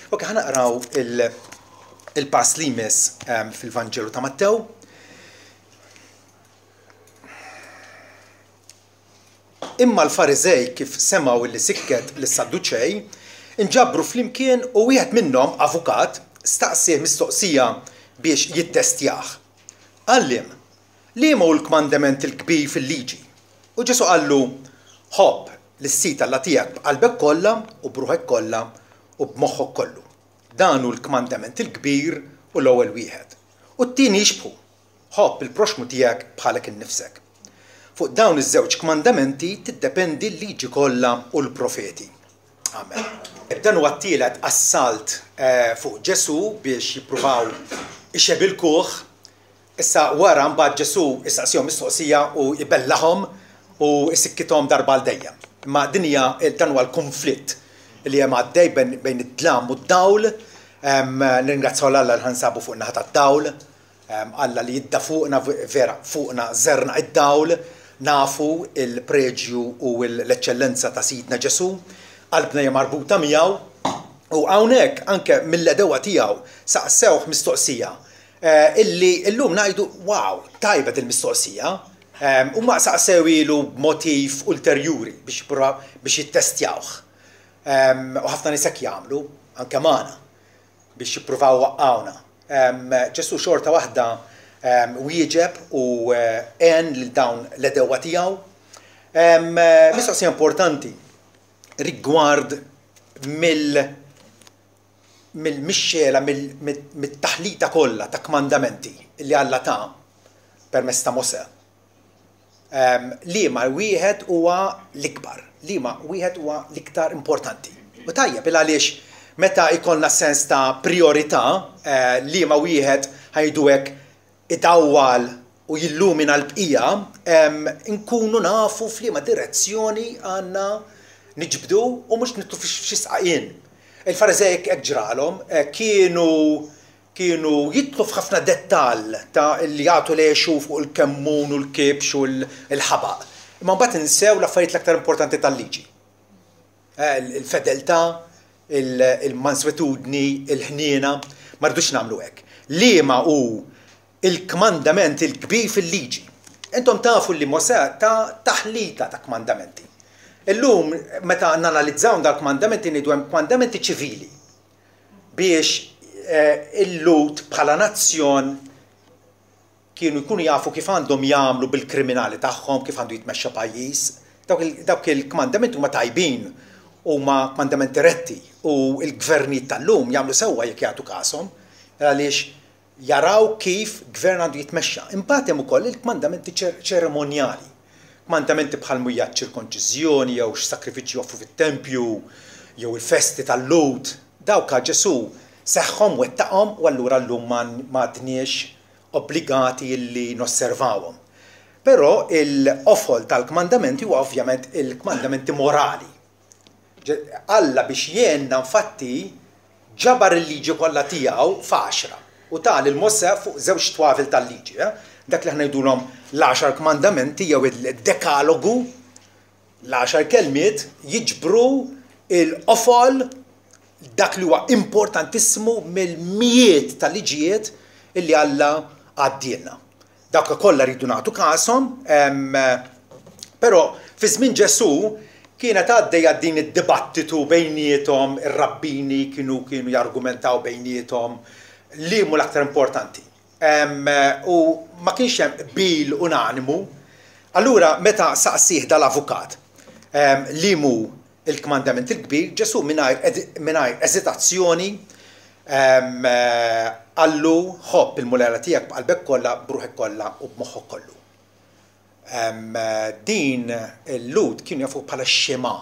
Ok, ħa naqraw il-pass li jmiss fil-Vanġelu ta' Mattew. Imma l-Fariżej kif semgħu li sikket lis-Sadduċej, inġabru flimkien u wieħed minnhom, avukat, staqsieh mistoqsija biex jittestjah. Għalliem, liema hu l-kmandament il-kbir fil-liġi? U Ġesù qallu, Ħobb lis-Sid Alla tiegħek b'qalbek kollha u b'ruħek kollha u b'moħħok kollu. Dan hu l-kmandament il-kbir u l-ewwel wieħed. U t-tieni jixbħu, Ħobb il-proxxmu tiegħek bħalek innifsek. Fuq dawn iż-żewġ kmandamenti tiddependi l-Liġi kollha u l-Profeti. Amen. Dan huwa t-tielet assalt fuq Ġesù biex jippruvaw ixebilkuh. Issa wara mbagħad Ġesù jsaqsihom mistoqsija u jbellahom u jsikkithom darba għal dejjem. Imma din hija dan huwa l-kunflitt li hemm għaddej bejn id-dlam u d-dawl. Nirringrazzjaw 'l Alla li ħa nsabu fuq in-naħa tad-dawl. Alla li jidda fuqna, vera, fuqna żernaq id-dawl, nafu l-preġju u l-eċċellenza ta' Sidna Ġesù, qalbna hija marbuta miegħu, u hawnhekk anke mill-għedewwa tiegħu saqsewh mistoqsija illi llum ngħidu, wow, tajba dil-mistoqsija. Huma saqsewhielu b'motiv ulterjuri biex biex jittestjawh. U ħafna nies hekk jagħmlu, anke magħna. biex jippruvaw iwaqqgħuna. Ġesù xorta waħda wieġeb u għen lil dawn l-għedewwa tiegħu. Mistoqsija importanti rigward mill mill-mixxela, mit-taħlita kollha ta' kmandamenti li Alla ta permezz ta' Mosè. Liema wieħed huwa l-ikbar, liema wieħed huwa l-iktar importanti. U tajjeb il għaliex meta jkollna sens ta' prijorità, liema wieħed ħajdu hekk idawwal u jillumina l-bqija, nkunu nafu f'liema direzzjoni għandna niġbdu u mhux nidħlu f'xi sqaqien. Il-Fariżej hekk ġralhom, kienu Kienu jidħlu f'ħafna dettall ta' li jagħtu l-għexu fuq il-kemmun u l-kibx u l-ħabaq. Imma mbagħad insew l-affarijiet l-aktar importanti tal-liġi. Il-fedeltà, il-manswetudni, il-ħniena. Ma rridux nagħmlu hekk. Liema hu l-kmandament il-kbir fil-liġi? Intom tafu li Mosè ta taħlita ta' kmandamenti. Illum meta nanalizzaw dal-kmandamenti ngħidu hemm kmandamenti ċivili. biex il-Lhud bħala nazzjon kienu jkunu jafu kif għandhom jagħmlu bil-kriminali tagħhom, kif għandu jitmexxa pajjiż. Dawk il-kmandamenti huma tajbin, huma kmandamenti retti u l-gvernijiet tal-lum jagħmlu sewwa jekk jagħtu kashom għaliex jaraw kif gvern għandu jitmexxa. Imbagħad hemm ukoll il-kmandamenti ċerimonjali. Kmandamenti bħal mhija ċ-ċirkonċiżjoni jew x'sakrifiċċji joffru fit-tempju jew il-festi tal-Lhud. Dawk Ġesù seħħhom, wettaqhom u allura llum m'għadniex obbligati li nosservawhom. Però il-qofol tal-kmandamenti huwa ovvjament il-kmandamenti morali. Alla biex jgħinna infatti ġabar il-liġi kollha tiegħu f'għaxra u ta lil Mosè fuq żewġ twavel tal-liġi, dak li aħna ngħidulhom l-għaxar kmandamenti jew id-dekalogu, l-għaxar kelmiet jiġbru l-qofol dak li huwa importantissimu mill-mijiet ta' liġijiet illi Alla għaddielna. Dawk kollha rridu nagħtu kashom, però fi żmien Ġesù kienet għaddejja din id-dibattitu bejniethom, ir-rabbini kienu kienu jargumentaw bejniethom liemu l-aktar importanti. U ma kienx hemm qbil unanimu. Allura meta saqsih dal-avukat liemu il-kmandament il-kbir, Ġesù mingħajr eżitazzjoni qallu, Ħobb il-Mulej Alla tiegħek b'qalbek kollha, b'ruħek kollha u b'moħħok kollu. Din il-Lhud kienu jafuh bħala x-Xema.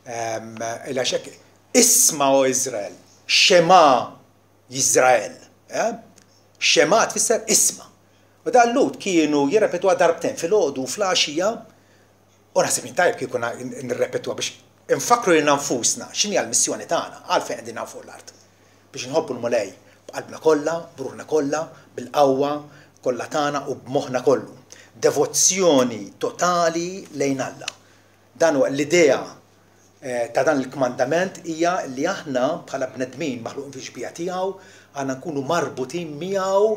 Għax hekk, Isma' o Iżrael, Xema Jiżrael. Xema tfisser isma'. U dan l-Lhud kienu jirrepetuha darbtejn, filgħodu u fl-għaxija, U naħseb jien tajjeb kieku nirrepetuha biex infakkru lilna nfusna x'inhi l-missjoni tagħna, għalfejn qegħdin hawn fuq l-art. Biex inħobbu l-Mulej b'qalbna kollha, b'ruħna kollha, bil-qawwa kollha tagħna u b'moħħna kollu. Devozzjoni totali lejn Alla. Dan huwa l-idea. ta' dan il-kmandament hija li aħna bħala bnedmin maħluqin fix-xbieha tiegħu għandna nkunu marbutin miegħu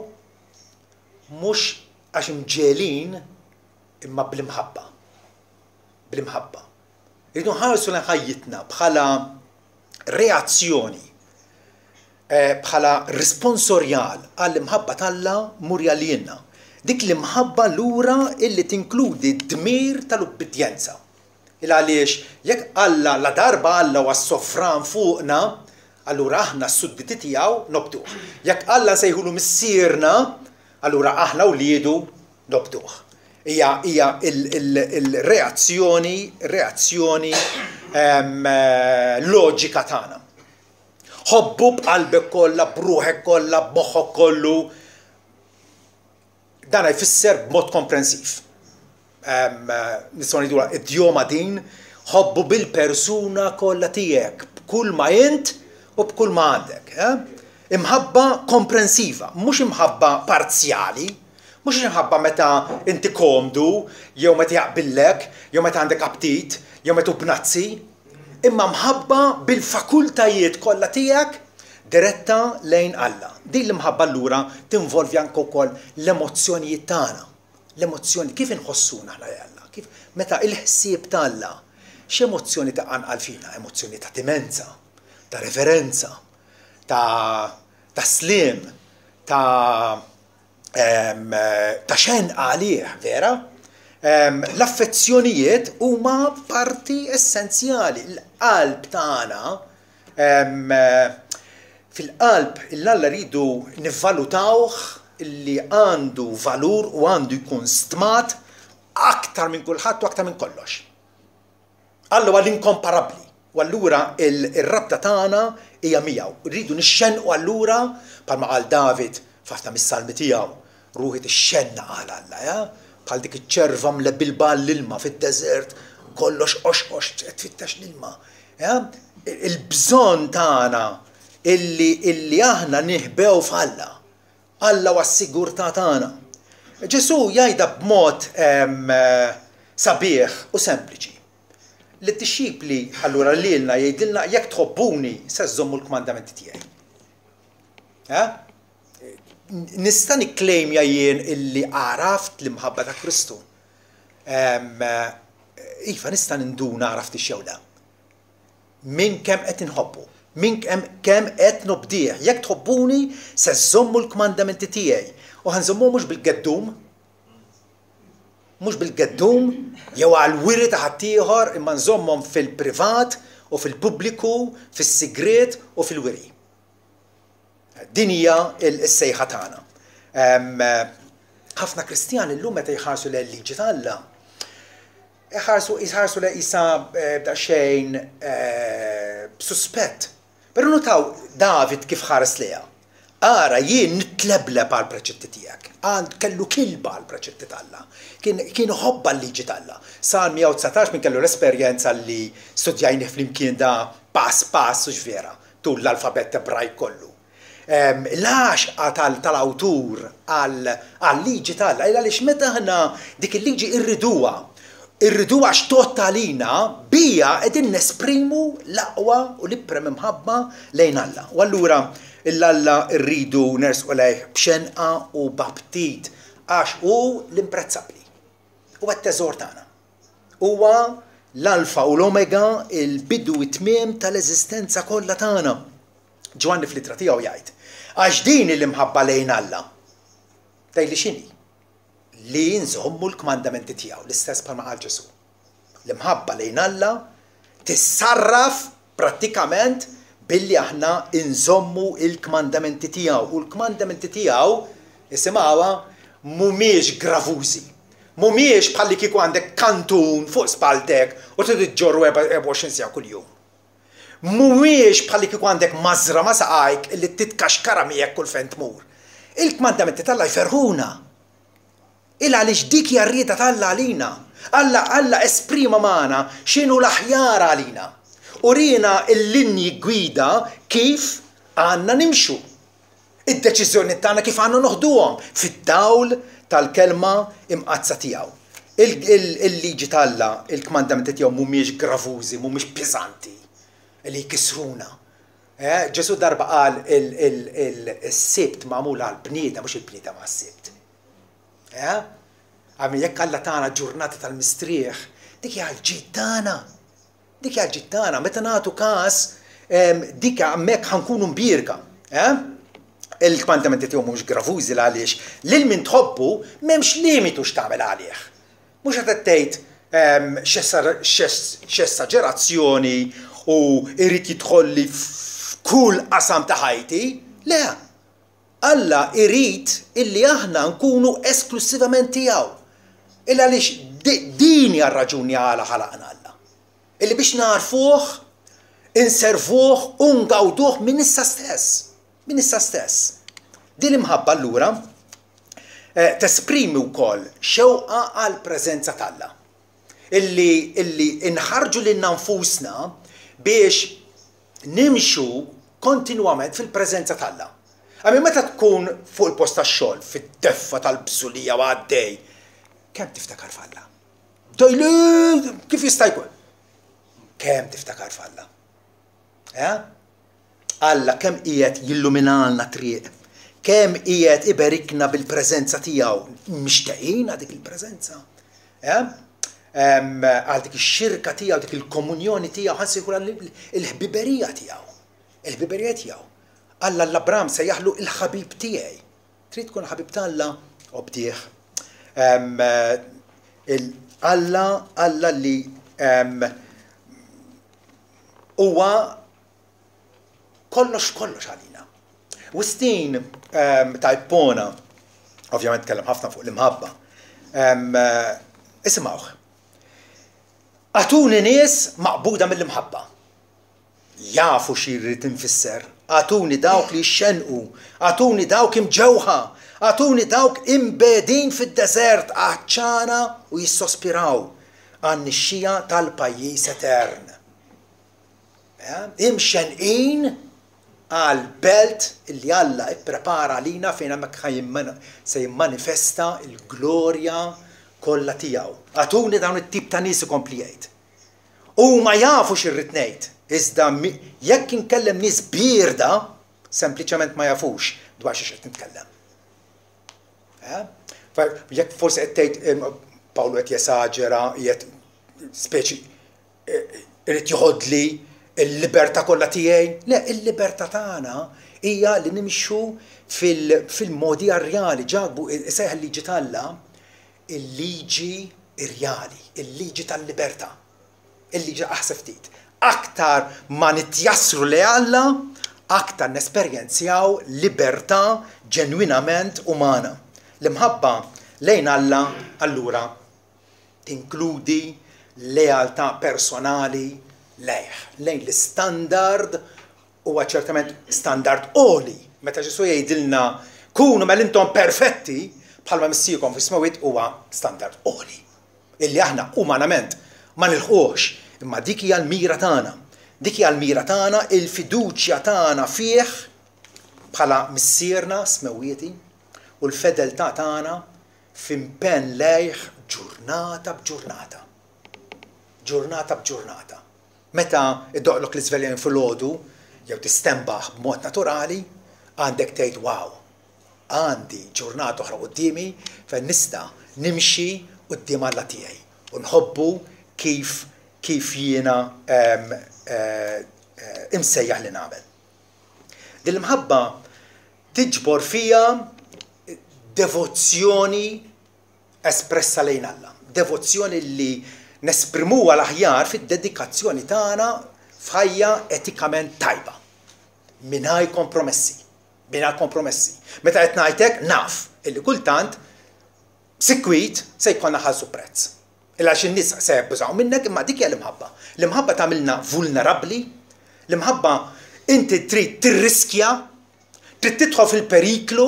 mhux għax imġegħlin imma bl-imħabba. Bl-imħabba. Irridu nħarsu lejn ħajjitna bħala reazzjoni, bħala risponsorjal għall-imħabba t'Alla murja lilna. Dik l-imħabba lura illi tinkludi d-dmir tal-ubbidjenza. Il għaliex jekk Alla la darba Alla huwa s-sovran fuqna, allura aħna s-sudditi tiegħu nobduh. Jekk Alla nsejħulu Missierna, allura aħna wliedu nobduh. Hija hija il-reazzjoni reazzjoni loġika tagħna. Ħobbu b'qalbek kollha, b'ruħek kollha, b'moħħok kollu. Dan jfisser b'mod komprensiv. Nistgħu ngħidu idjoma din, ħobbu bil-persuna kollha tiegħek, b'kull ma int u b'kull ma għandek. Eh? Imħabba komprensiva, mhux imħabba parzjali, mhux imħabba meta inti komdu, jew meta jaqbillek, jew meta għandek aptit, jew meta bnazzi, imma mħabba bil-fakultajiet kollha tiegħek diretta lejn Alla. Din l-imħabba allura tinvolvi anke wkoll l-emozzjonijiet tagħna. L-emozzjoni, kif inħossuna aħna lejn Alla? Kif meta il-ħsieb ta' Alla, x'emozzjoni tqanqal fina? Emozzjoni ta' timenza, ta' reverenza, ta' ta' sliem, ta' ta' xenqa għalih, vera? L-affezzjonijiet huma parti essenzjali. L-qalb tagħna fil-qalb il-Alla rridu nivvalutawh li għandu valur u għandu jkun stmat aktar minn kulħadd u aktar minn kollox. Alla huwa l-inkomparabbli u allura r-rabta tagħna hija miegħu. Rridu nixxennqu allura bħalma qal David f'ħafna mis-salmi tiegħu, ruħi tixxennaq għal Alla, ja? Bħal dik iċ-ċerva mlebilba għall-ilma fid-deżert, kollox qoxqox qed tfittex l-ilma. Ja? Il-bżonn tagħna illi illi aħna nihbew f'Alla. Alla huwa s-sigurtà tagħna. Ġesù jgħidha b'mod sabiħ u sempliċi. Lid-dixxipli, allura lilna jgħidilna jekk tħobbuni se żżommu l-kmandamenti tiegħi. Eh? Nista' nikklejmja jien illi għaraft l-imħabba ta' Kristu. Iva, nista' ninduna għaraft jew le. Minn kemm qed inħobbu, minn kemm qed nobdih. Jekk tħobbuni, se żżommu l-kmandamenti tiegħi. U ħa nżommuhom mhux bil-geddum, mhux bil-geddum jew għall-wiri ta' ħaddieħor, imma nżommhom fil-privat u fil-pubbliku, fis-sigriet u fil-wiri. Din hija s-sejħa tagħna. Ħafna Kristjani llum meta jħarsu lejn il-liġi t'Alla, iħarsu jħarsu lejn qisha daqsxejn b'suspett. Però notaw David kif ħares lejha. Ara, jien nitlebleb għall-preċetti tiegħek. Għal kellu kilba għall-preċetti t'Alla. Kien kien iħobbha l-liġi t'Alla. Salm 119 min kellu l-esperjenza li studjajnih flimkien da pass pass hux vera, tul l-alfabett Ebrajk kollu. L-għaxqa tal-awtur għal-liġi t'Alla, għaliex meta aħna dik il-liġi irriduha, irriduha għax tgħodd għalina, biha qegħdin nesprimu l-aqwa u l-iprem imħabba lejn Alla. U allura 'l Alla rridu nersqu lejh b'xenqa u b'aptit għax hu l-imprezzabbli. Huwa t-teżor tagħna. Huwa l-Alfa u l-Omega, il-bidu u t-tmiem tal-eżistenza kollha tagħna. Ġwanni fl-ittra tiegħu jgħid, Għax din hi l-imħabba lejn Alla. Tgħidli x'inhi? Li nżommu l-kmandamenti tiegħu, l-istess bħalma qal Ġesù. L-imħabba lejn Alla tissarraf prattikament billi aħna nżommu l-kmandamenti tiegħu. U l-kmandamenti tiegħu, isimgħuha, mhumiex gravużi. Mhumiex bħallikieku għandek kantun fuq spalltek u trid iġġorru 24 siegħa kuljum. Mhuwiex bħallikieku għandek mażra ma' saqajk li titkaxkara miegħek kull fejn tmur. Il-kmandamenti t'Alla jferrħuna. Il għaliex dik hija r-rieda t'Alla għalina. Alla Alla esprima magħna x'inhu l-aħjar għalina. Uriena l-linji gwida kif għandna nimxu. Id-deċiżjonijiet tagħna kif għandna noħduhom fid-dawl tal-Kelma Imqaddsa tiegħu. Il-liġi t'Alla, il-kmandamenti tiegħu mhumiex gravużi, mhumiex piżanti li jkissruna. Eh, Ġesu darba qal il-sibt magħmul għall-bniedem mhux il-bniedem għas-sibt. Eh? Għamil jekk Alla tagħna ġurnata tal-mistrieħ, dik hija l-ġid tagħna. Dik hija l-ġid tagħna, meta nagħtu każ dik hemmhekk ħankunu mbierka. Eh? Il-kmandamenti tiegħu mhux gravużi għaliex lil min tħobbu m'hemmx limitu x'tagħmel għalih. Mhux qed tgħid x'esaġerazzjoni u jrid jidħolli f'kull qasam ta' ħajti. Le, Alla jrid illi aħna nkunu esklussivament tiegħu. Il għaliex din hija r-raġuni għala ħalaqna Alla. Illi biex nagħrfuh, inservuh u ngawduh minn issa stess. Minn issa stess. Din l-imħabba allura eh, tesprimi wkoll xewqa għal preżenza t'Alla. Illi illi inħarġu lilna nfusna biex nimxu kontinwament fil-preżenza t'Alla. Għamil meta tkun fuq il-post tax-xogħol, fid-deffa tal-bżulija u għaddej, kemm tiftakar f'Alla? Tgħidli kif jista' jkun? Kemm tiftakar f'Alla? Eh? Alla kemm qiegħed jilluminalna triq, kemm qiegħed iberikna bil-preżenza tiegħu, mixtaqin dik il-preżenza. Eh? Għal dik ix-xirka tiegħu, dik il-komunjoni tiegħu, ħansejħu il-ħbiberija tiegħu. Il-ħbiberija tiegħu. Alla l-Abram sejjaħlu il-ħabib tiegħi. Trid tkun ħabib t'Alla, obdih. Alla, Alla li huwa kollox kollox għalina. Wistin ta' Ippona, ovvjament tkellem ħafna fuq l-imħabba. Isimgħuh. Agħtuni nies maqbuda mill-imħabba. Jafu xi rrid infisser. Agħtuni dawk li jixxennqu, agħtuni dawk imġewħa, agħtuni dawk imbegħdin fid-deżert għatxana u jissospiraw għan-nixxija tal-pajjiż etern. Imxennqin għall-belt li Alla ipprepara għalina fejn hemmhekk se jimmanifesta l-glorja kollha tiegħu. Agħtuni dawn it-tip ta' nies ikompli jgħid. Huma jafu x'irrid ngħid, iżda jekk inkellem nies bierda, sempliċement ma jafux dwar xiex qed nitkellem. Eh? Jekk forsi qed tgħid Pawlu qed jesaġera, qiegħed speċi eh, irid joħodli l-libertà kollha tiegħi. Le, il-libertà tagħna hija li nimxu fil-modi rjali. Ġakbu isejjaħ il-liġi t'Alla il-liġi rjali, il-liġi tal-libertà. Il-liġi aħseb ftit. Aktar ma nitjassru lejn Alla, aktar nesperjenzjaw libertà ġenwinament umana. L-imħabba lejn Alla allura tinkludi lealtà personali lejh, lejn l-istandard Huwa ċertament standard għoli. Meta Ġesù jgħidilna kunu mela intom perfetti bħalma Missierkom fis-smewwiet huwa standard għoli. Illi aħna umanament ma nilħquhx, imma dik hija l-mira tagħna. Dik hija l-mira tagħna, il-fiduċja tagħna fih bħala Missierna smewwieti u l-fedeltà tagħna f'impenn lejh ġurnata b'ġurnata. Ġurnata b'ġurnata. Meta jdoqqlok l-iżvelja filgħodu jew tistenbaħ b'mod naturali, għandek tgħid wow, għandi ġurnata oħra quddiemi fejn nista' nimxi quddiem Alla tiegħi u nħobbu kif kif jiena imsejjaħ li nagħmel. Din l-imħabba tiġbor fiha devozzjoni espressa lejn Alla, devozzjoni li nesprimuha l-aħjar fid-dedikazzjoni tagħna f'ħajja etikament tajba, mingħajr kompromessi, mingħajr kompromessi. Meta qed ngħid hekk naf illi kultant sikwit se jkollna nħallsu prezz. Illa għax in-nies se jabbużaw minnek imma dik hija l-imħabba. L-imħabba tagħmilna vulnerabbli, l-imħabba inti trid tirriskja Trid tidħol fil-periklu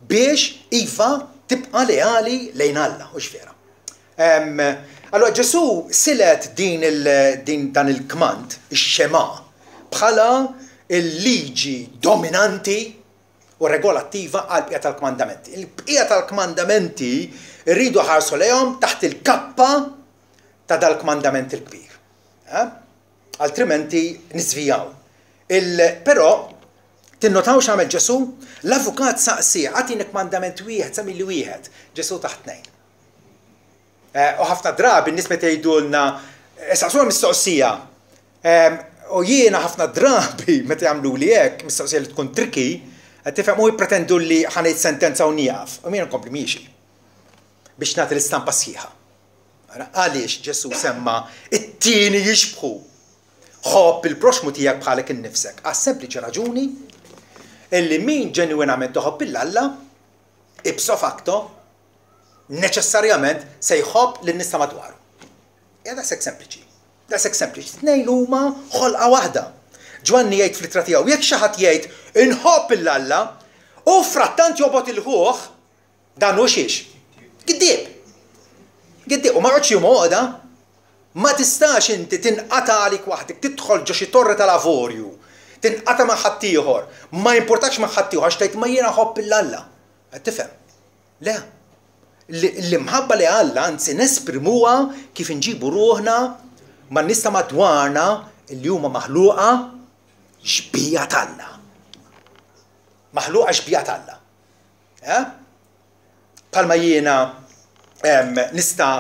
biex, iva, tibqa' leali lejn Alla, hux vera? Allura Ġesù silet din il, din dan il-kmand, ix-Xema, bħala l-liġi dominanti u regolattiva għall-bqija tal-kmandamenti. Il-bqija tal-kmandamenti rridu ħarsu lejhom taħt il-kappa ta' dal-kmandament il-kbir. Eh? Altrimenti niżvijaw. Però tinnotaw x'għamel Ġesù? L-avukat saqsih, agħtini kmandament wieħed, semmili wieħed. Ġesù tah tnejn. Eh, u ħafna drabi n-nies meta jgħidulna, eh, saqsuna mistoqsija. Ehm, u jiena ħafna drabi meta jagħmlu li hekk, mistoqsija li tkun triki, tifhem u jippretendu li ħanejt sentenza u nieqaf. U jiena nkompli miexi biex nagħti l-istampa sħiħa. Għaliex Ġesù semma it-tieni jixbħu ħobb il-proxmu tiegħek bħalek innifsek. Għas sempliċi raġuni illi min ġenwinament iħobb il-Alla, ipso facto, neċessarjament se jħobb lin-nies ta' madwaru. Hija daqshekk sempliċi. Daqshekk sempliċi. Tnejn huma ħolqa waħda. Ġwanni jgħid fl-ittra tiegħu, jekk xi ħadd jgħid inħobb 'il Alla u frattant jobgħod il-ħuh, dan hu xiex? Giddieb. Giddieb. U ma joqgħodx jum għoqda. Ma tistax inti tinqata' għalik waħdek, tidħol ġo xi torri tal-avorju, tinqata' ma' ħaddieħor, ma jimpurtakx ma' ħaddieħor għax tgħid ma jiena nħobb 'il Alla. Qed tifhem? Le. L-imħabba li Alla anzi nesprimuha kif inġibu ruħna man-nies ta' madwarna li huma maħluqa xbieha t'Alla. Maħluqa xbieha t'Alla. Eh? Palma jiena nista'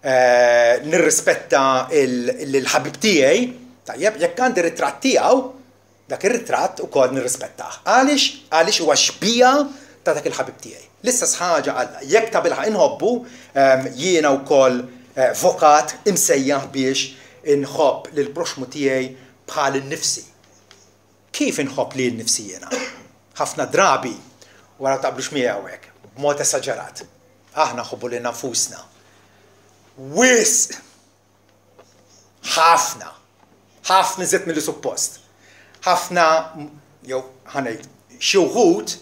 eh, nirrispetta l-ħabib tiegħi, tajjeb, jekk għandi ritratt tiegħu, Dak ir-ritratt ukoll nirrispettah. Għaliex? Għaliex huwa xbieha ta' dak il-ħabib tiegħi. L-istess ħaġa Alla. Jekk tabilħaqq inħobbu, jiena wkoll vokat, imsejjaħ biex inħobb lill-proxxmu tiegħi bħali nnifsi. Kif inħobb lili nnifsi jiena? Ħafna drabi, u ara taqblux miegħi hawnhekk, b'mod esaġerat. Aħna nħobbu lilna nfusna. Wisq! Ħafna. Ħafna iżjed milli suppost. Ħafna, jew ħa ngħid, xi wħud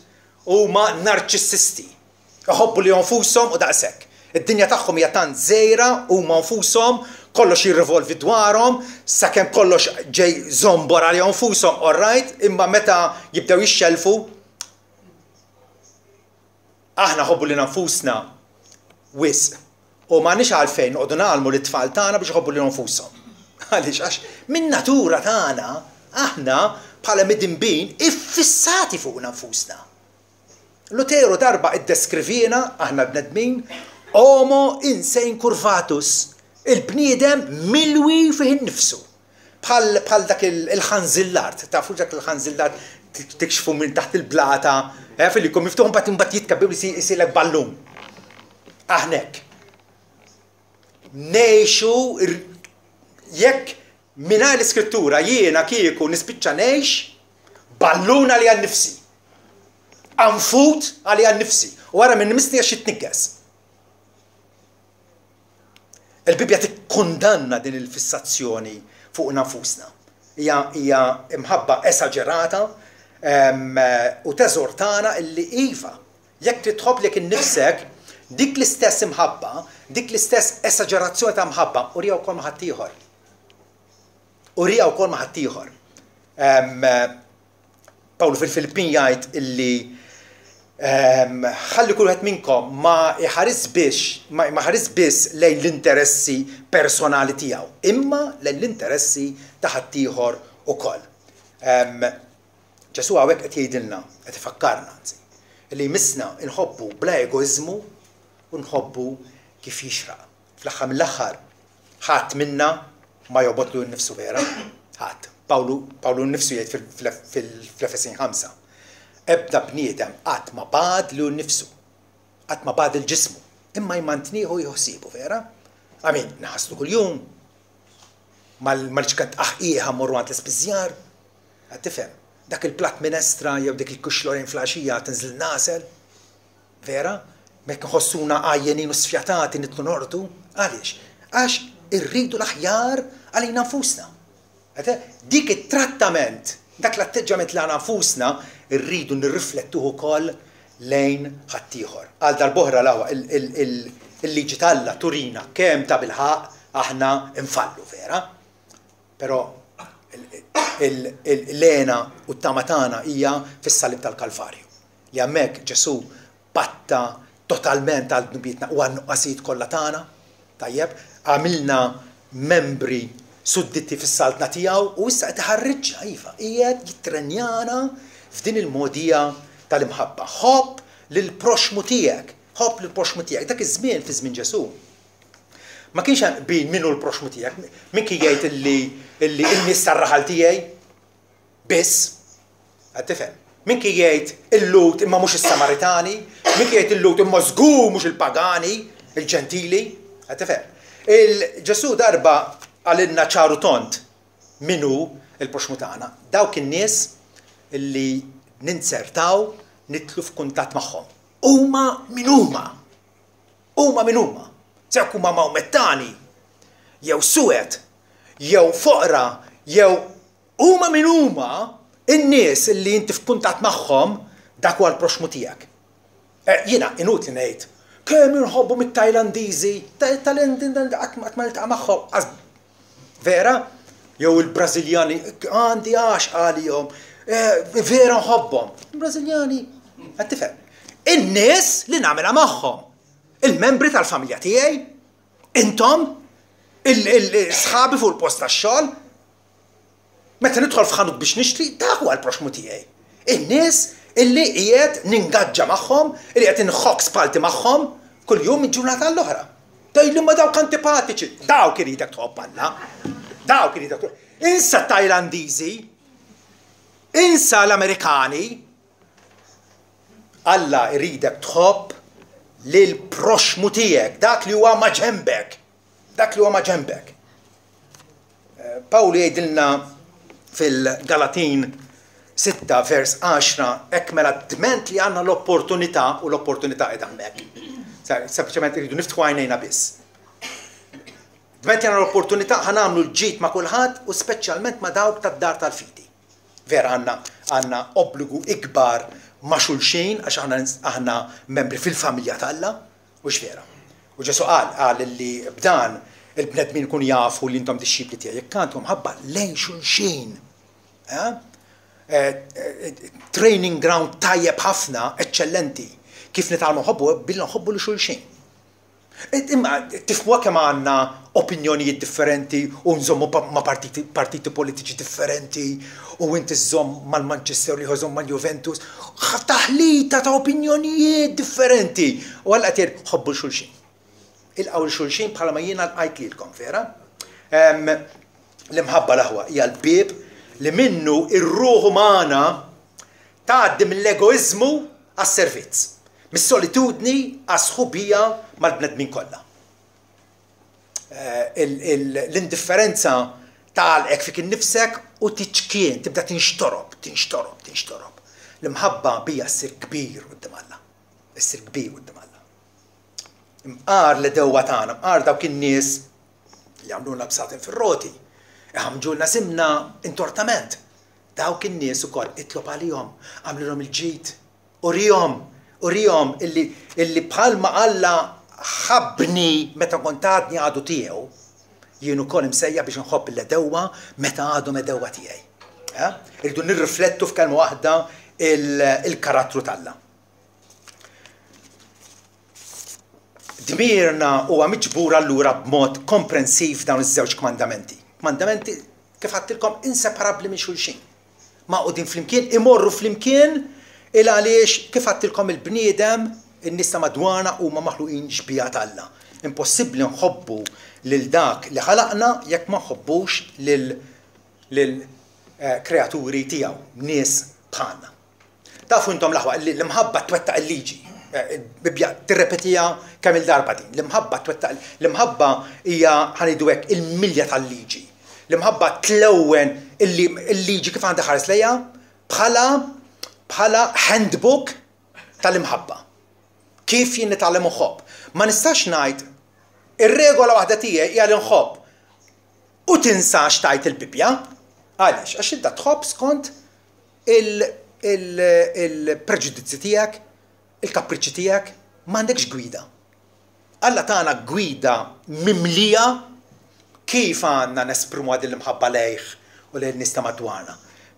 huma narċissisti. Iħobbu lilhom nfushom u daqshekk. Id-dinja tagħhom hija tant żgħira, huma nfushom, kollox jirrivolvi dwarhom, sakemm kollox ġej żombor għalihom nfushom, all right, imma meta jibdew jixxellfu, Aħna nħobbu lilna nfusna wisq u m'għandniex għalfejn noqogħdu ngħallmu lit-tfal tagħna biex iħobbu lilhom nfushom. Għaliex? Għax min-natura tagħna aħna bħala midinbin iffissati fuqna nfusna. Luteru darba iddeskriviena aħna l-bnedmin homo in se incurvatus, il-bniedem milwi fih innifsu. Bħal bħal dak il-ħanżillart, tafu dak il-ħanżillart tikxfu minn taħt il-blata, eh, fil jkun miftuħ mbagħad imbagħad jitkabbir jsirlek ballun. Aħna hekk. Ngħixu jekk mingħajr l-iskrittura jiena kieku nispiċċa ngħix ballun għalija nnifsi. Anfut għalija nnifsi. U ara minn misni għax jitniggeż. Il-Bibbja tikkundanna din il-fissazzjoni fuqna nfusna. Hija hija imħabba esaġerata u teżortana illi iva, jekk trid tħobb lilek innifsek, dik l-istess imħabba, dik l-istess esaġerazzjoni ta' mħabba, uriha wkoll ma' ħaddieħor. Uriha wkoll ma' ħaddieħor. Pawlu fil-Filippin jgħid illi ehm, ħalli kull wieħed minnkom ma jħares biex ma jħares biss lejn l-interessi personali tiegħu, imma lejn l-interessi ta' ħaddieħor ukoll. Ehm, Ġesù hawnhekk qed jgħidilna, qed ifakkarna anzi, li jmissna nħobbu bla egoiżmu u nħobbu kif jixraq. Fl-aħħar mill-aħħar, ħadd minna ma jobgħod lilu nnifsu vera. Ħadd. Pawlu, Pawlu nnifsu jgħid fl-Efesin 5. Ebda bniedem qatt ma bagħad lilu nnifsu. Qatt ma bagħad il-ġismu. Imma jmantnieh u jieħu ħsiebu, vera? Amin, naħaslu kuljum. Mal-ċkant aħqieħa mmorru għand l-ispiżjar. Qed tifhem? Dak il-platt minestra jew dik il-kuxlorejn fl-għaxija tinżel nasel. Vera? Mekk inħossuna għajjenin u sfjatati nidħlu norqdu. Għaliex? Għax irridu l-aħjar għalina nfusna. Dik it-trattament, dak l-atteġġjament li għandna nfusna rridu nirriflettuh ukoll lejn ħaddieħor. Għal darb'oħra l-aħwa, il-liġi t'Alla turina kemm tabilħaqq aħna nfallu, vera? Però l-hena u t-tama tagħna hija fis-salib tal-Kalvarju. Li hemmhekk Ġesù patta totalment għal dnubietna u għan-nuqqasijiet kollha tagħna. Tajjeb, għamilna membri sudditi fis-saltna tiegħu u issa qed iħarriġna, iva, qiegħed jittrenjana f'din il-mogħdija tal-imħabba. Ħobb lill-proxxmu tiegħek, ħobb lill-proxxmu tiegħek. Dak iż-żmien fi żmien Ġesù ma kienx hemm qbil min hu l-proxxmu tiegħek. Min kien jgħid illi illi n-nies tar-raħal tiegħi biss. Qed tifhem? Min kien jgħid il-Lhud imma mhux is-Samaritani, min kien jgħid il-Lhud imma żgur mhux il-pagani, il-Ġentili. Qed tifhem? Il-Ġesù darba qalilna ċar u tond min hu l-proxxmu tagħna. Dawk in-nies li ninzertaw nidħlu f'kuntatt magħhom. Huma min huma. Huma min huma. Sew jekk huma Mawmettani, jew suwed, jew foqra, jew Huma min huma, in-nies li inti f'kuntatt magħhom, dak huwa l-proxxmu tiegħek. Jiena inutli ngħid, kemm inħobbhom it-Tajlandiżi, qatt ma niltaqa' magħhom, vera? Jew il-Brażiljani, għandi għaxqa għalihom, vera nħobbhom. Il-Brażiljani, qed tifhem? In-nies li nagħmilha magħhom, il-membri tal-familja tiegħi, intom, il-sħabi fuq il-post tax-xogħol, Meta nidħol f'ħanut biex nixtri, dak huwa l-proxxmu tiegħi. In-nies illi qiegħed ningaġġa magħhom, illi qed inħokk spalti magħhom kuljum minn ġurnata għall-oħra. Tgħidli ma dawk antipatiċi, dawk iridek tħobb Alla. Dawk iridek tħobb. Insa t-Tajlandiżi, insa l-Amerikani. Alla iridek tħobb lil proxxmu tiegħek, dak li huwa ma' ġenbek. Dak li huwa ma' ġenbek. Pawlu jgħidilna fil-Galatin 6 vers 10 hekk mela dment li għandna l-opportunità u l-opportunità qiegħda hemmhekk. Sempliċement irridu niftħu għajnejna biss. Dment li għandna l-opportunità ħa nagħmlu l-ġid ma' kulħadd u speċjalment ma' dawk tad-dar tal-fidi. Vera għandna għandna obbligu ikbar ma' xulxin għax aħna aħna membri fil-familja t'Alla, Hux vera? U Ġesù qal, qal li b'dan il-bnedmin ikunu jafu li intom dixxipli tiegħi, jekk għandkom mħabba lejn xulxin. Eh? Eh, eh, training ground tajjeb ħafna, eċċellenti, kif nitgħallmu nħobbu billi nħobbu li xulxin. Imma tifhmuha kemm għandna opinjonijiet differenti u nżommu ma' partiti, partiti politiċi differenti u inti żżomm mal-Manchester u l-ieħor iżomm mal-Juventus. Taħlita ta' opinjonijiet differenti. U Alla qed jgħid ħobbu 'l xulxin. Ilqgħu 'l xulxin bħalma jiena lqajt lilkom, vera? L-imħabba l-aħwa hija l-bieb li minnu r-ruħ umana tgħaddi mill-egoiżmu għas-servizz, mis-solitudni għas-sħubija mal-bnedmin kollha. L-indifferenza tagħlqek fik innifsek u tiċkien, tibda tinxtorob, tinxtorob, tinxtorob. L-imħabba bija ssir kbir quddiem Alla. Issir kbir quddiem Alla. Imqar l-għedewwa tagħna, mqar dawk in-nies li għamlulna bsaten fir-roti, iħammġulna simna intortament. Dawk in-nies ukoll itlob għalihom, agħmlilhom il-ġid, urihom, urihom illi, illi bħalma Alla ħabbni meta kont għadni għadu tiegħu, jien ukoll imsejjaħ biex inħobb l-għedewwa meta għadhom għedewwa tiegħi. Eh? Irridu nirriflettu f'kelma waħda il-karattru t'Alla. Dmirna huwa miġbur allura b'mod komprensiv f'dawn iż-żewġ kmandamenti. Kmandamenti, kif għadtilkom, inseparabbli minn xulxin. Magħqudin flimkien, imorru flimkien il għaliex kif għadtilkom il-bniedem, in-nies ta' madwarna huma maħluqin xbieha t'Alla. Impossibbli nħobbu lil dak li ħalaqna jekk ma nħobbux lil lil kreaturi tiegħu, nies bħalna. Tafu intom l-aħwa li l-imħabba twettaq il-liġi. Il-Bibbja tirrepetiha kemm il-darba din. L-imħabba twettaq l-imħabba hija ħanidu hekk il-milja tal-liġi. L-imħabba tlewwen il-liġi kif għandha ħares lejha bħala bħala handbook tal-imħabba. Kif jien nitgħallem nħobb. Ma nistax ngħid ir-regola waħda tiegħi hija li nħobb. U tinsax tgħid il-Bibbja. Għaliex? Għax inta tħobb skont il-preġudizzji tiegħek, il-kapriċċi tiegħek, m'għandekx gwida. Alla tana gwida mimlija kif għandna nesprimuha din l-imħabba lejh u lejn nies ta' madwarna.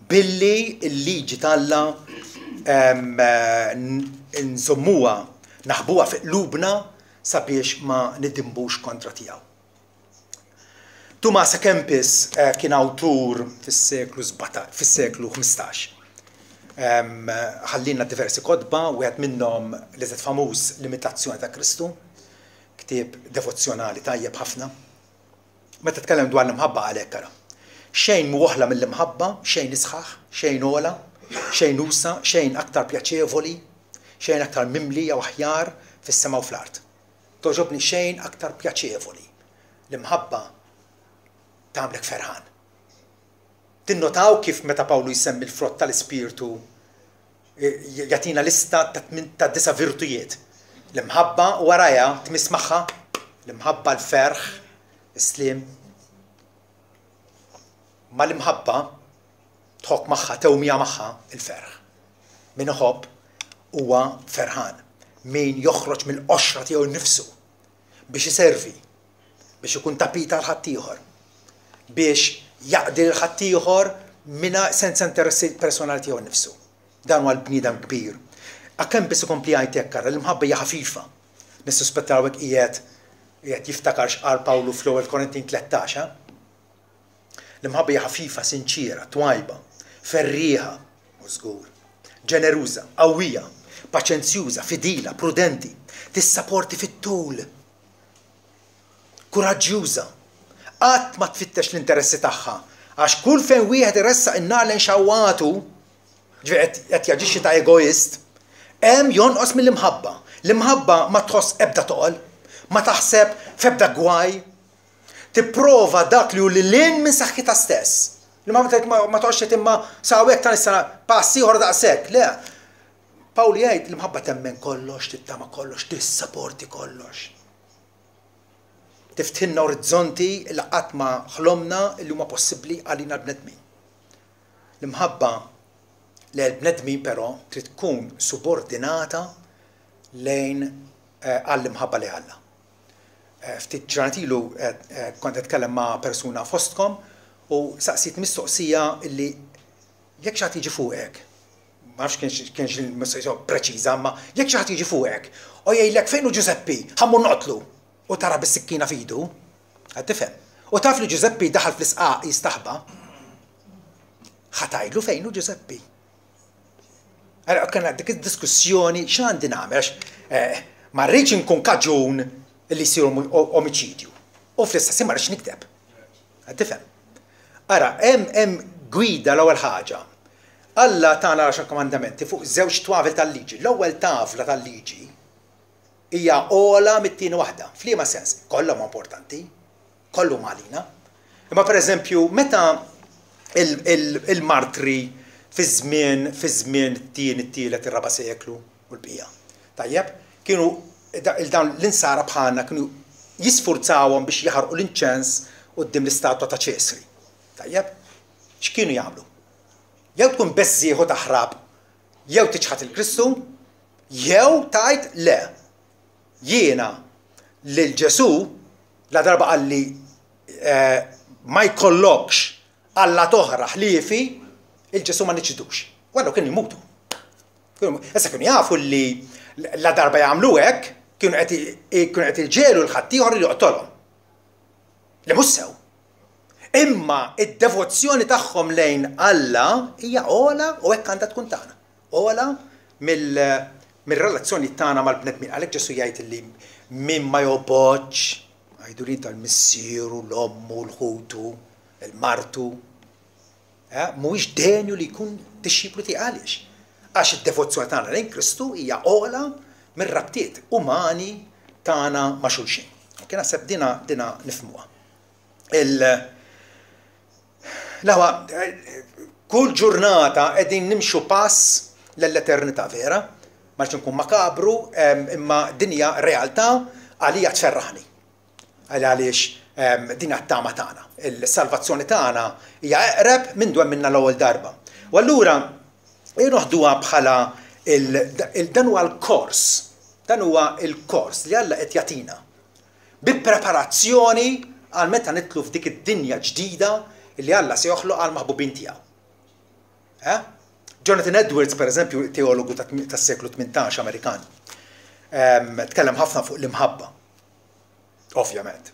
Billi l-liġi t'Alla nżommuha, naħbuha fi qlubna sabiex ma nidinbux kontra tiegħu. Tumas à Kempis kien awtur fis-seklu fis-seklu 15. Ħallielna diversi kotba, wieħed minnhom l-iżjed famuż L-Imitazzjoni ta' Kristu, ktieb devozzjonali tajjeb ħafna. Meta tkellem dwar l-imħabba qal hekk ara. Xejn mhu oħla mill-imħabba, xejn isħaħ, xejn ogħla, xejn usa', xejn aktar pjaċevoli, xejn aktar mimli jew aħjar fis-sema u fl-art. Togħġobni xejn aktar pjaċevoli. L-imħabba tagħmlek ferħan. Tinnotaw kif meta Pawlu jsemmi l-frott tal-Ispirtu jagħtina lista ta' disa' virtujiet. L-imħabba u warajha tmiss magħha l-imħabba, l-ferħ, is-sliem. Mal-imħabba tħokk magħha, tewmija magħha il-ferħ. Min iħobb huwa ferħan. Min joħroġ mill-qoxra tiegħu nnifsu biex iservi, biex ikun tapit għal ħaddieħor, biex jaqdi lil ħaddieħor mingħajr senza interessi personali tiegħu nnifsu. Dan huwa l-bniedem kbir. Għakemm biss ikompli jgħid hekk ara l-imħabba hija ħafifa. Nissuspettaw hekk qiegħed qiegħed jiftakar x'qal Pawlu fl-ewwel Korintin 13, eh? L-imħabba hija ħafifa, sinċiera, twajba, ferrieħa, u żgur, ġeneruża, qawwija, paċenzjuża, fidila, prudenti, tissaporti fit-tul, kuraġġjuża, qatt ma tfittex l-interessi tagħha, għax kull fejn wieħed iressaq in-nar lejn xawwatu, ġifieri qed jaġixxi ta' egoist, hemm jonqos mill-imħabba. L-imħabba ma tħoss ebda toqol, ma taħseb f'ebda gwaj, Tipprova dak li hu lil hinn minn saħħitha stess. Li ma ma toqgħodx tgħid imma sa hawnhekk ta' nista' pass ieħor daqshekk. Le. Pawlu jgħid l-imħabba temmen kollox, tittama kollox, tissaporti kollox. Tiftħilna orizzonti li qatt ma ħlomna li huma possibbli għalina l-bnedmin. L-imħabba lejn il-bnedmin però trid tkun subordinata lejn eh, għall-imħabba li Alla. Ftit ġranet ilu kont qed nitkellem ma' persuna fostkom u saqsiet mistoqsija li jekk xi ħadd jiġi fuqek, ma nafx kienx kienx il-mistoqsija preċiża, imma jekk xi ħadd jiġi fuqek u jgħidlek fejn hu Ġużeppi, ħa mmur noqtlu u tara bis-sikkina f'idu, qed tifhem? U taf li Ġużeppi daħal fl-isqaq jistaħba, ħa tgħidlu fejn hu Ġużeppi. Allora kellna dik id-diskussjoni x'għandi nagħmel għax eh, ma rridx inkun kaġun li jsir omiċidju. U fl-istess ma rridx nikdeb. Tifhem? Ara, hemm hemm gwida l-ewwel ħaġa. Alla tagħna l-għaxar komandamenti fuq żewġ twavel tal-liġi. L-ewwel tavla tal-liġi hija ogħla mit-tieni waħda. F'liema sens? Kollha huma importanti. Kollu huma għalina. Imma pereżempju, meta il-martri fiż-żmien fiż-żmien it-tieni, it-tielet, ir-raba' seklu u l-bqija. Tajjeb, kienu dawn l-insara bħalna kienu jisfurzawhom biex jaħarqu l-inċens quddiem l-istatwa ta' Ċesri. Tajjeb? X'kienu jagħmlu? Jew tkun beżżieħ u taħrab, jew tiċħad il-Kristu, jew tgħid le. Jiena lil Ġesù Ladarba qalli ma jkollokx allat oħra ħliefi, il-Ġesù ma niċħdux. U allura kienu jmutu. Issa kienu jafu li ladarba jagħmlu hekk, kienu qed iġegħlu 'l ħaddieħor li joqtolhom. Li mhux sew. Imma id-devozzjoni tagħhom lejn Alla hija ogħla u hekk għandha tkun tagħna. Ogħla mill-relazzjonijiet tagħna mal-bnedmin. Għalhekk Ġesù jgħid li min ma jobgħodx, għidu li tal-missieru, l-ommu, l-ħutu, il-martu, eh, mhuwiex denju li jkun dixxiplu tiegħi. Għaliex? Għax id-devozzjoni tagħna lejn Kristu hija ogħla mir-rabtiet umani tagħna ma' xulxin. Ok, naħseb dina dina nifhmuha. Il L-aħwa, kull ġurnata qegħdin nimxu pass l-eternità vera, ma rridx nkun makabru, imma din hija realtà għalija tferraħni. Għaliex din hija t-tama tagħna. Il-salvazzjoni tagħna hija eqreb minn dwem minna l-ewwel darba. U allura noħduha bħala dan huwa l-kors, dan huwa l-kors li Alla qed jagħtina bi preparazzjoni għal meta nidħlu f'dik id-dinja ġdida li Alla se joħloq għall-maħbubin tiegħu. Eh? Jonathan Edwards, per eżempju, teologu tas-seklu 18 Amerikan, tkellem ħafna fuq l-imħabba. Ovvjament.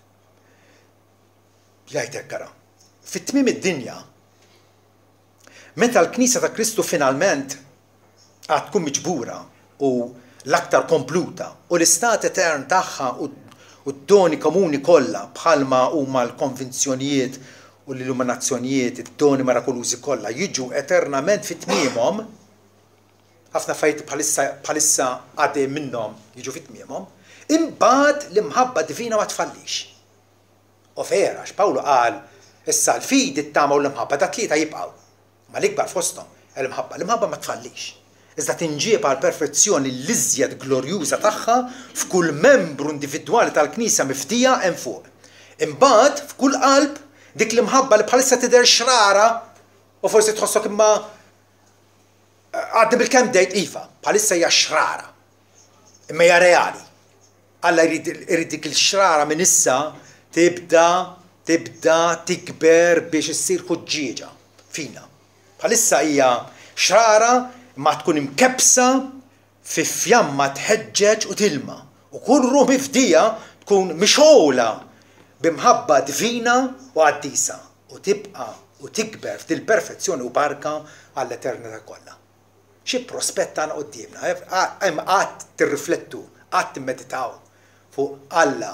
Jgħid hekk ara. Fit-tmiem id-dinja, meta l-Knisja ta' Kristu finalment għad tkun miġbura u l-aktar kompluta u l-istat etern tagħha u d-doni komuni kollha bħalma huma l-konvinzjonijiet u l-illuminazzjonijiet, id-doni mirakolużi kollha jiġu eternament fi tmiemhom, ħafna affarijiet bħalissa bħalissa għaddejjin minnhom jiġu fi tmiemhom, imbagħad l-imħabba divina ma tfallix. U vera, għax Pawlu qal, issa l-fidi, t-tama u l-imħabba, dat-tlieta jibqgħu. Imma l-ikbar fosthom hija l-imħabba. L-imħabba ma tfallix, iżda tinġieb għall-perfezzjoni l-iżjed glorjuża tagħha f'kull membru individwali tal-Knisja mifdija hemm fuq. Imbagħad, f'kull qalb, dik l-imħabba li bħalissa tidher xrara u forsi tħossok imma għadni bilkemm bdejt, iva, bħalissa hija xrara, imma hija reali. Alla jrid irid dik il-xrara minn issa tibda tibda tikber biex issir ħuġġieġa fina. Bħalissa hija xrara imma tkun imkebbsa fi fjamma tħeġġeġ u tilma u kull ruħ mifdija tkun mixgħula bi mħabba divina u qaddisa u tibqa' u tikber f'dil-perfezzjoni u barka għall-eternità kollha. Xi prospett għandna quddiemna? Hemm qatt tirriflettu, qatt timmeditaw fuq Alla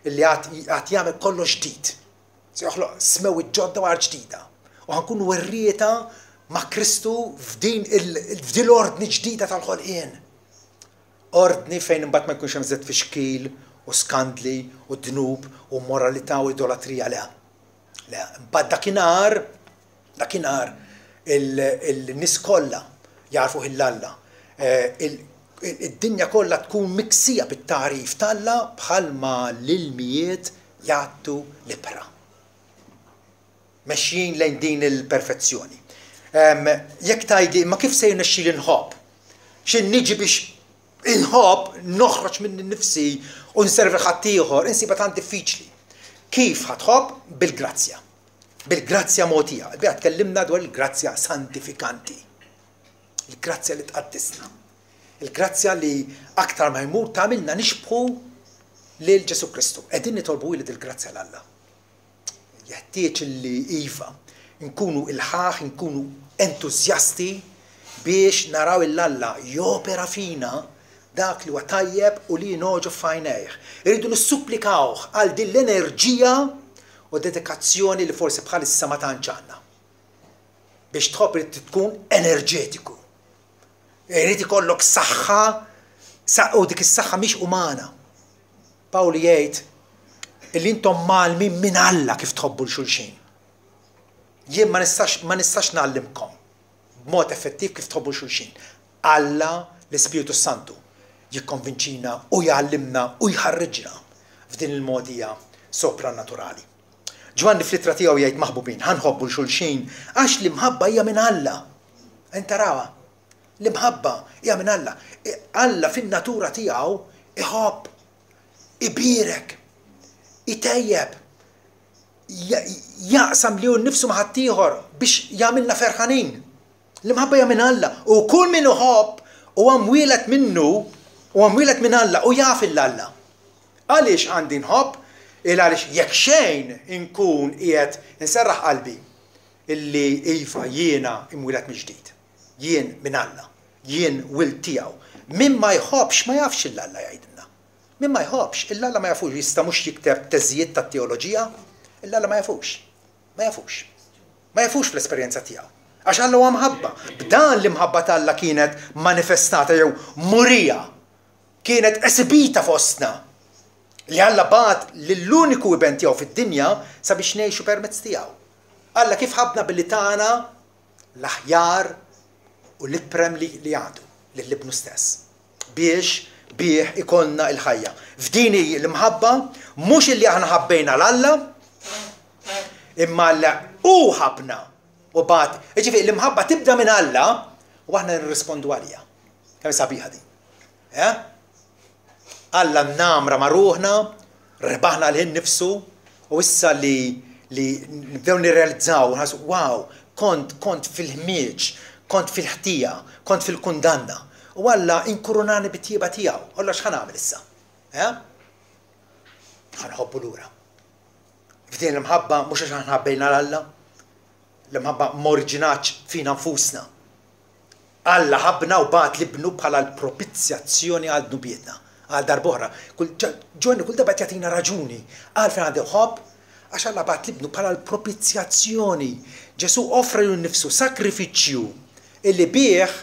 li għad jagħmel kollox ġdid. Se joħloq smewwiet ġodda u art ġdida. U ħa nkunu werrieta ma' Kristu f'din l-ordni ġdida tal-ħolqien. Ordni fejn imbagħad ma jkunx hemm żed tfixkil u skandli u dnub u immoralità u idolatrija. Le. Le, imbagħad dakinhar Dakinhar il-nies kollha jagħrfuh 'il Alla. Id-dinja kollha tkun miksija bit-tagħrif t'Alla bħalma l-ilmijiet jgħattu l-ibħra. Mexjin lejn din il-perfezzjoni. Jekk tgħidli, imma kif se jirnexxili nħobb? Xi niġi biex inħobb, noħroġ minni nnifsi u nservi ħaddieħor, insibha tant diffiċli. Kif ħa tħobb? Bil-grazzja. Bil-grazzja mogħtija. Il-bieraħ tkellimna dwar il-grazzja santifikanti. Il-grazzja li tqaddisna. Il-grazzja li aktar ma jmur tagħmilna nixbħu lil Ġesù Kristu. Qegħdin nitolbu li dil-grazzja 'l Alla. Jeħtieġ li iva, nkunu ilħaħ, nkunu entużjasti biex naraw 'il Alla jopera fina dak li huwa tajjeb u li jingħoġob f'għajnejh. Irridu nissupplikawh għal din l-enerġija u dedikazzjoni li forsi bħalissa ma tantx għandna. Biex tħobb irid tkun enerġetiku. Irid ikollok saħħa u dik is-saħħa mhix umana. Pawlu jgħid illi intom mgħallmin minn Alla kif tħobbu 'l xulxin. Jien ma nistax ma nistax ngħallimkom b'mod effettiv kif tħobbu 'l xulxin. Alla, l-Ispirtu s-Santu, jikkonvinċina u jgħallimna u jħarriġna f'din il-mogħdija soprannaturali. Ġwanni fl-ittra tiegħu jgħid maħbubin, ħa nħobbu 'l xulxin għax l-imħabba hija minn Alla. Qegħdin tarawha? L-imħabba hija minn Alla. Alla fin-natura tiegħu iħobb, ibierek, itejjeb, jaqsam lilu nnifsu ma' ħaddieħor biex jagħmilna ferħanin. L-imħabba hija minn Alla u kull min iħobb huwa mwieled minnu, huwa mwieled minn Alla u jaf 'il Alla. Għaliex għandi nħobb? Il għaliex jekk xejn inkun qiegħed inserraħ qalbi illi iva jiena imwieled mill-ġdid. Jien minn Alla. Jien wild tiegħu. Min ma jħobbx ma jafx 'il Alla jgħidilna. Min ma jħobbx 'il Alla ma jafux jista' mhux jikteb teżijiet tat-teoloġija, 'il Alla ma jafux. Ma jafux. Ma jafux fl-esperjenza tiegħu. Għax Alla huwa mħabba. B'dan l-imħabba t'Alla kienet manifestata jew murija, kienet esibita fostna. Li Alla bagħat lill-uniku iben tiegħu fid-dinja sabiex ngħixu permezz tiegħu. Alla kif ħabbna billi tana l-aħjar u l-iprem li, li għandu, lil ibnu stess. Biex bih ikollna l-ħajja. F'din hi l-imħabba, mhux illi aħna ħabbejna 'l Alla, imma Alla hu ħabbna u bagħat. Jiġifieri l-imħabba tibda minn Alla u aħna nirrispondu għaliha. Kemm sabiħa din. Eh? Alla namra ma' ruħna, rebaħna lil nifsu u issa li li nibdew nirrealizzaw, nħassu, wow, kont kont fil-ħmieġ, Kont fil-ħtija, kont fil-kundanna. U Alla inkurunani bit-tjieba tiegħu. Alla x'ħa nagħmel issa? Eh? Ħa nħobbu lura. F'din l-imħabba mhux għax aħna ħabbejna 'l Alla, l-imħabba m'oriġinatx fina nfusna. Alla ħabbna u bagħat l-Ibnu bħala l-propizjazzjoni għal dnubietna. Għal darb'oħra, kull Ġwanni kull darba qed jagħtina raġuni għalfejn għandu jħobb, għax Alla bagħat l-Ibnu bħala l-propizjazzjoni. Ġesù offra lilu nnifsu sagrifiċċju illi bih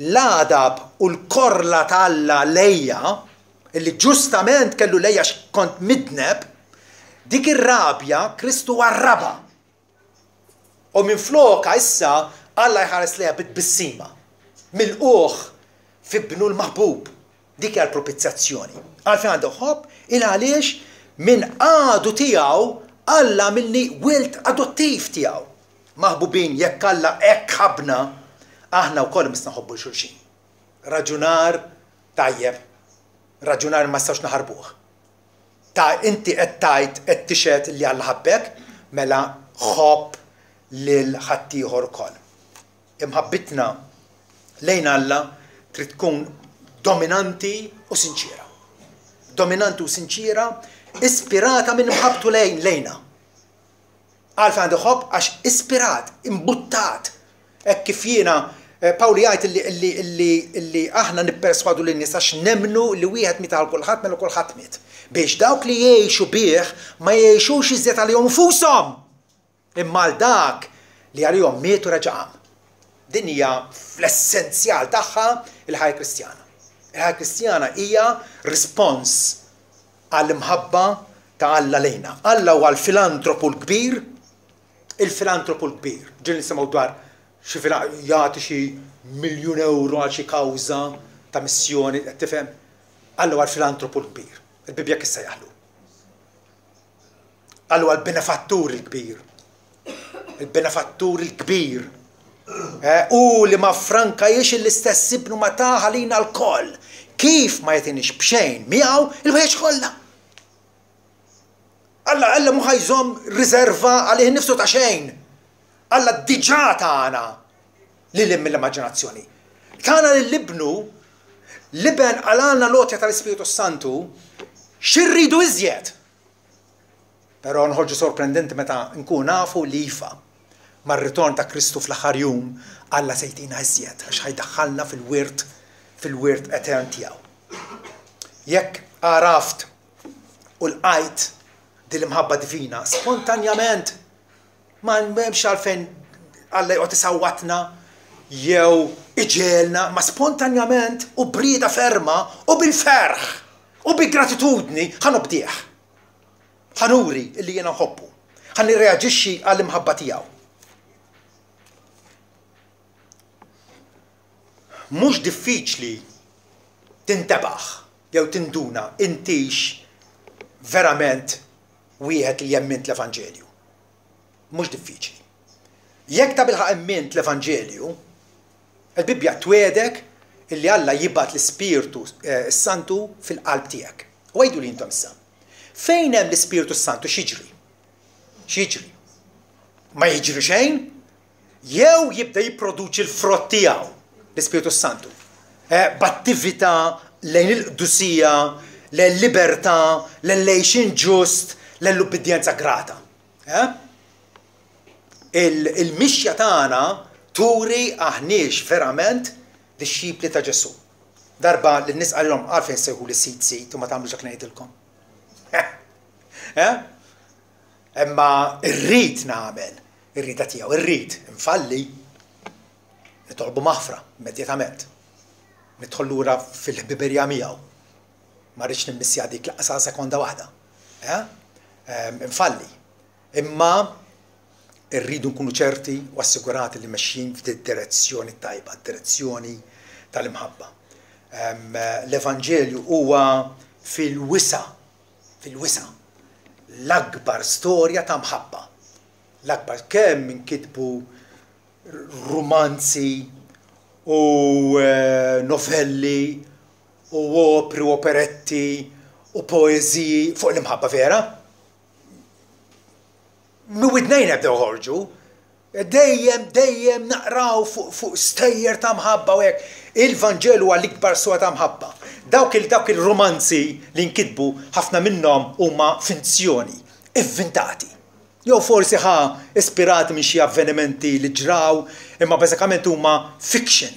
l-għadab u l-korla ta' Alla lejja, illi ġustament kellu lejja għax kont midneb, dik ir-rabja Kristu warrabha. U minflokha issa Alla jħares lejha bi tbissima, milqugħ f'Ibnu l-maħbub. Dik hija l-propizjazzjoni. Għalfejn għandu ħobb? Il għaliex minn għadu tiegħu Alla għamilni wild adottiv tiegħu. Maħbubin, jekk Alla hekk ħabbna, aħna wkoll imissna nħobbu 'l xulxin. Raġunar tajjeb, raġunar ma nistgħux naħarbuh. Ta' inti qed tgħid, qed tixhed li Alla ħabbek, mela ħobb lil ħaddieħor ukoll. Imħabbitna lejn Alla trid tkun dominanti u sinċiera. Dominanti u sinċiera, ispirata minn imħabbtu lejn lejna. Għalfejn għandu ħobb għax ispirat, imbuttat. Hekk kif jiena eh, Pawlu jgħid illi, illi, illi, illi aħna nipperswadu lin nies għax nemmnu li wieħed miet għal kulħadd mela kulħadd miet. Biex dawk li jgħixu bih ma jgħixux iżjed għalihom infushom, imma għal dak li għalihom miet u reġa' qam. Din hija fl-essenzjal tagħha il-ħajja Kristjana. Il-ħajja Kristjana hija rispons għall-imħabba ta' Alla lejna. Alla huwa l-filantropu l-kbir, il-filantropu l-kbir. Ġieli nisimgħu dwar xi jagħti xi miljun ewro għal xi kawża ta' missjoni, qed tifhem? Alla huwa l-filantropu l-kbir. Il-Bibbja kif sejjaħlu? Alla huwa l-benefattur il-kbir. Il-benefattur il-kbir. Eh, u li ma frankajiex l-istess ibnu ma tah għalina lkoll. Kif ma jagħtinix b'xejn miegħu il-ħwejjeġ kollha? Alla Alla mhu ħajżomm riserva għalih innifsu ta' xejn. Alla diġà tagħna lil mill-immaġinazzjoni. Tana lil ibnu l-iben għalana l-għotja tal-Ispiritu Santu x'irridu iżjed? Però nħorġu sorprendenti meta nkun nafu li iva, mar-ritorn ta' Kristu fl-aħħar jum, Alla se jtina iżjed għax ħa jdaħħalna fil-wirt fil-wirt etern tiegħu. Jekk għaraft u lqajt din l-imħabba divina spontanjament ma hemmx għalfejn Alla joqgħod isawwatna jew iġegħelna, ma spontanjament u b'rieda ferma u bil-ferħ u bi gratitudni ħa nobdih. Ħa nuri li jiena nħobbu. Ħa nirreaġixxi għall-imħabba tiegħu. Mhux diffiċli tintebaħ jew tinduna intix verament wieħed li emmint l-Evanġelju. Mhux diffiċli. Jekk tabilħaqq emmint l-Evanġelju, il-Bibbja twiegħdek illi Alla jibgħat l-Ispirtu eh, s-Santu fil-qalb tiegħek. U għiduli intom issa. Fejn hemm l-Ispirtu s-Santu x'jiġri? X'jiġri? Ma jiġri xejn? Jew jibda jipproduċi l-frott tiegħu l-Ispirtu s-Santu. Eh, b'attività lejn il-qdusija, lejn libertà, lejn l-għixien ġust, lejn l-ubbidjenza grata. Eh? Il-mixja tagħna turi aħniex verament dixxipli ta' Ġesù. Darba lin-nies qalilhom għalfejn sejħuli sid sid u ma tagħmlux dak li ngħidilkom. Eh? Imma rrid nagħmel ir-rieda tiegħu, irrid infalli. Nitolbu maħfra immedjatament. Nidħol lura fil-ħbiberija miegħu. Ma rridx nimmissja dik lanqas għal sekonda waħda. Eh? Infalli. Imma rridu nkunu ċerti u assigurati li mexjin f'did-direzzjoni tajba, direzzjoni tal-imħabba. L-Evanġelju huwa fil-wisa, fil-wisa, l-akbar storja ta' mħabba. L-akbar kemm inkitbu rumanzi u novelli u opri u operetti u poeżiji fuq l-imħabba vera? Minn widnejna bdew ħorġu. Dejjem, dejjem naqraw fuq fuq stejjer ta' mħabba u hekk. Il-Vanġelu huwa l-ikbar sura ta' mħabba. Dawk il dawk il-rumanzi li nkitbu ħafna minnhom huma finzjoni, ivvintati. Jew forsi ħa ispirati minn xi avvenimenti li ġraw, imma bażikament huma fiction,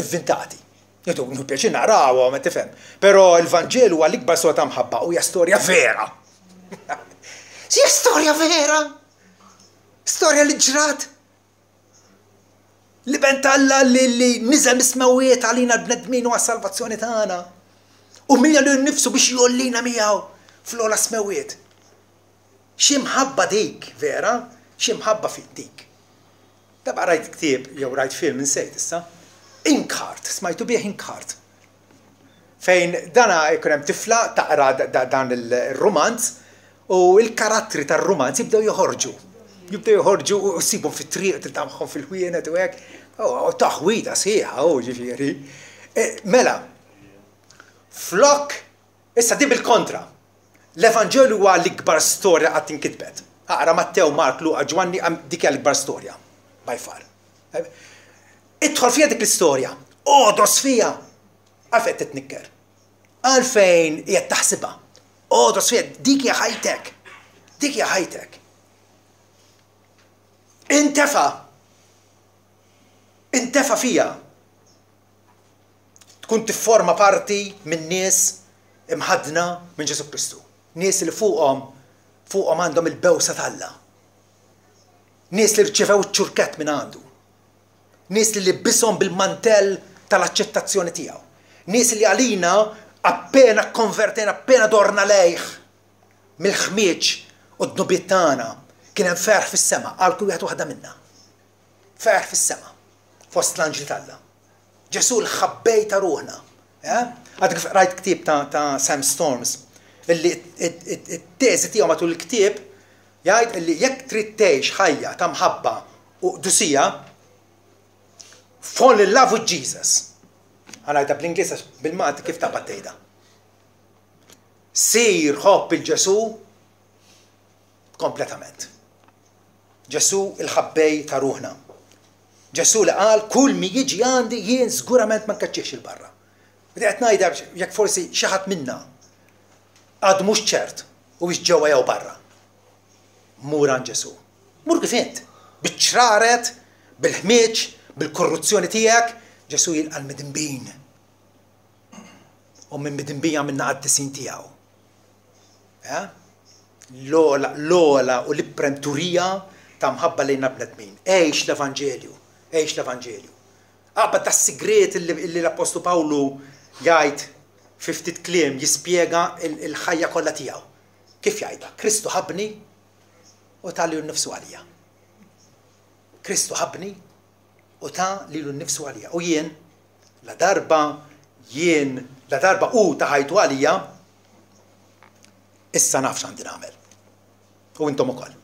ivvintati. Nieħdu nieħu pjaċir naqrawhom, qed tifhem. Però l-Vanġelu huwa l-ikbar sura ta' mħabba u hija storja vera. Hija storja vera! Storja li ġrat! L-Iben t'Alla li, li niżel mis-smewwiet għalina l-bnedmin u għas-salvazzjoni tagħna. U milja lil nifsu biex jgħollina miegħu fl-ogħla smewwiet. Xi mħabba dik, vera? Xi mħabba fi dik. Darba rajt ktieb jew rajt film insejt issa. Inkheart, smajtu bih Inkheart? Fejn dana jkun hemm tifla taqra dan ir-rumanz u l-karattri tar-rumanz jibdew joħorġu. Jibdew joħorġu u ssibhom fit-triq, tiltaqa' magħhom fil-ħwienet u hekk. U taħwida sħiħa hu ġifieri. E, mela, flok, issa din bil-kontra. L-Evanġelju huwa l-ikbar storja qatt inkitbet. Aqra Mattew, Mark, Luqa, Ġwanni, dik hija l-ikbar storja. By far. Idħol fiha dik l-istorja. Għodos fiha. Għalfejn qed titnikker? Għalfejn qiegħed taħsibha? Għodos fiha, dik hija ħajtek. Dik hija ħajtek. Intefa. Intefa fiha. Tkun tifforma parti minn nies imħaddna minn Ġesù Kristu. Nies li fuqhom fuqhom għandhom il-bewsa t'Alla. Nies li rċevew iċ-ċurkett minn għandu. Nies li libbishom bil-mantell tal-aċċettazzjoni tiegħu. Nies li għalina appena kkonvertejna, appena dorna lejh mill-ħmieġ u d-dnubiet tagħna, kien hemm ferħ fis-sema għal kull wieħed waħda minna. Ferħ fis-sema fost l-anġli t'Alla. Ġesù l-ħabbej ta' ruħna. Eh? Għad kif rajt ktieb ta', ta Sam Storms illi it-teżi tiegħu matul il-ktieb jgħid illi jekk trid tgħix ħajja ta' mħabba u qdusija, fall in love with Jesus. Ħa ngħidha bl-Ingliż għax bil-Malti kif taqbad tgħidha. Sir ħobb il-Ġesù kompletament. Ġesù il-ħabbej ta' ruħna. Ġesù li qal kull mi jiġi għandi jien żgurament ma nkeċċiex il barra. Qed ngħidha jekk forsi xi ħadd minna għadu mhux ċert u ġewwa jew barra. Mur għand Ġesù. Mur kif int, biċ-ċraret, bil-ħmieġ, bil-korruzzjoni tiegħek, Ġesù jilqa' l-midinbin. U minn midinbin jagħmilna qaddisin tiegħu. Eh? L-ogħla u l-iprem turija ta' mħabba lejna bnedmin. Għix l-Evanġelju, għix l-Evanġelju. Aqbad das-sigriet illi l-Appostlu Pawlu jgħid fi ftit kliem jispjega l-ħajja kollha tiegħu. Kif jgħidha? Kristu ħabbni u ta lilu nnifsu għalija. Kristu ħabbni u ta lilu nnifsu għalija. U jien, la darba jien, la darba hu ta ħajtu għalija, issa naf x'għandi nagħmel. U intom ukoll.